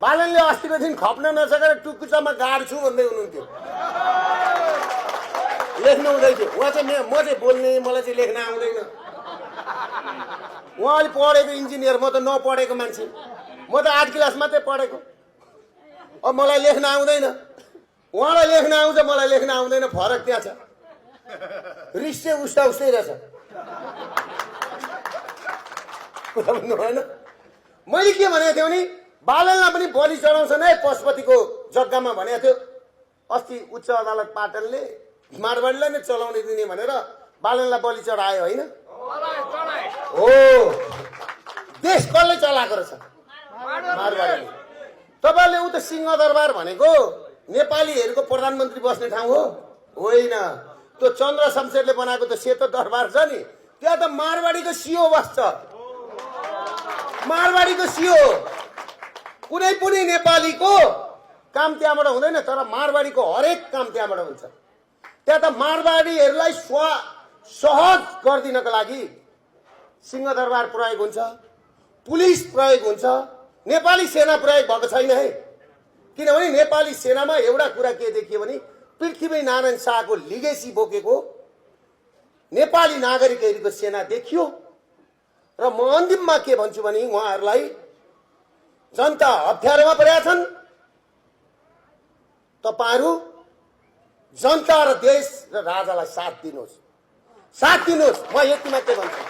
बालनले अस्तिको दिन खप्न नसकेर टुकुचामा गाड्छु भन्दै हुनुहुन्थ्यो। लेख्नु हुँदै थियो। उहाँ चाहिँ म चाहिँ बोल्ने, मलाई चाहिँ लेख्न आउँदैन। उहाँ अलि पढेको इन्जिनियर, म त नपढेको मान्छे। म त 8 क्लास मात्रै पढेको। अब मलाई लेख्न आउँदैन। उहाँलाई लेख्न आउँछ, मलाई लेख्न आउँदैन, फरक त्यहाँ छ। रिस चाहिँ उस्ता उस्तै रहेछ। कुरा भन्नु भएन। मैले के भनेको थिएँ भने बालनलाई पनि बलि चढाउँछन् है पशुपतिको जग्गामा भनेको थियो। अस्ति उच्च अदालत पाटनले मारवाडीलाई नै चलाउने दिने भनेर बालनलाई बलि चढायो होइन? हो, देश कसले चलाएको रहेछ? मारवाडीले। तपाईँले उता सिंहदरबार भनेको नेपालीहरूको प्रधानमन्त्री बस्ने ठाउँ हो? होइन, त्यो चन्द्र शमशेरले बनाएको त सेतो दरबार छ नि, त्यहाँ त मारवाडीको सियो बस्छ। मारवाडीको सियो। कुनै पनि नेपालीको काम त्यहाँबाट हुँदैन, तर मारवाडीको हरेक काम त्यहाँबाट हुन्छ। त्यहाँ त मारवाडीहरूलाई सहज गरिदिनको लागि सिंहदरबार प्रयोग हुन्छ, पुलिस प्रयोग हुन्छ, नेपाली सेना प्रयोग भएको छैन है। किनभने नेपाली सेनामा एउटा कुरा के देखियो भने पृथ्वीनारायण शाहको लिगेसी बोकेको नेपाली नागरिकहरूको सेना देखियो। र म अन्तिममा के भन्छु भने उहाँहरूलाई जनता अप्ठ्यारोमा परेका छन्। तपाईहरू जनता र देश र राजालाई साथ दिनुहोस्, साथ दिनुहोस्। म यति मात्रै भन्छु।